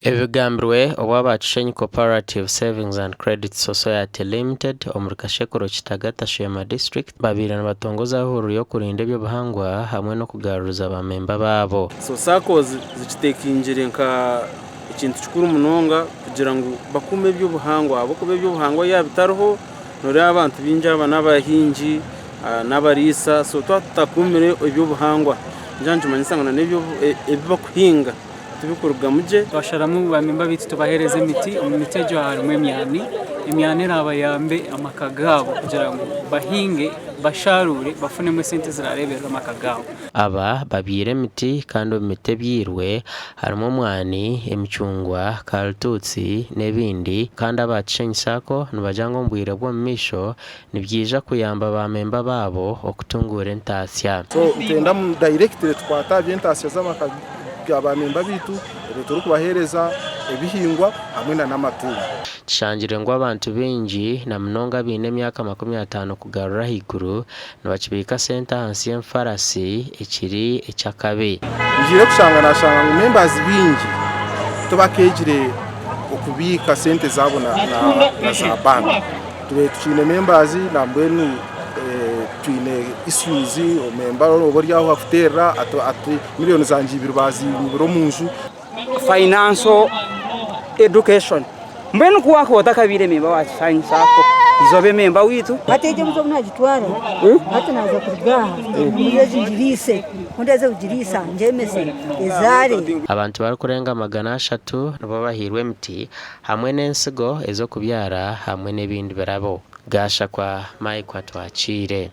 Ebi bigambirwe obu aba Kishenyi Cooperative Savings and Credit Society Limited omuri Kashekuro Kitagata Sheema District babaire nibatongoza ehururu y'okurinda eby'obuhangwa hamwe n'okugaruriza ba memba baabo. So SACCOs zikitekingire nka ekintu kikuru munonga kugira ngu bakuume eby'obuhangwa ahabw'okuba eby'obuhangwa yaaba bitariho noreeba abantu baingi aba n'abahingi n'abariisa so twaba tutakuumire eby'obuhangwa nikyo nikimanyisa ngu n'ebi bakuhinga tibikurugamu gye. Twasharamu bamemba baitu tubaheereze emiti, omu miti egyo harimu emyani, emyani eraabayambe amaka gaabo kugira ngu bahinge, basharuure bafunemu esente eziraareeberera amaka gaabo. Aba babyaire emiti kandi omu miti ebyairwe harimu omwani, emicungwa, karutuutsi n'ebindi kandi aba Kishenyi Sacco nibagira ngu omu bwire bw'omu maisho nibyija kuyamba ba memba baabo okutunguura entaasya. So nitwenda directly tukwate aha by'entaasya z'amaka ga ba memba baitu obwo turikubaheereza ebihingwa hamwe na n'amatungo. Kishangire ngu abantu baingi na munonga abaine emyaka 50 kugarura ahaiguru nibakibiika sente ahansi y'emifarasi ekiri eky'akabi. Ngiire kushanga nashanga ngu members baingi tibakeegire okubiika sente zaabo na na za bank. Tubaire tukiine members nambwenu twine issues member oba ori aho akuterera ati million zangye ibiri bazinyibire omunju. Financial education mbwenu ku wakuba otakabaire memba wa Kishanyi Sacco iza obe memba waitu. Hati egi embuzi obu naagitwara, hati naaza kuruga aha embuzi egi ngiriise, ku ndaaheze kugiriisa ngyemese ezaare. Abantu barikurenga 300 nibo bahairwe emiti hamwe n'ensigo ez'okubyara hamwe n'ebindi birabo. Gashakwa Mike Atwakiire.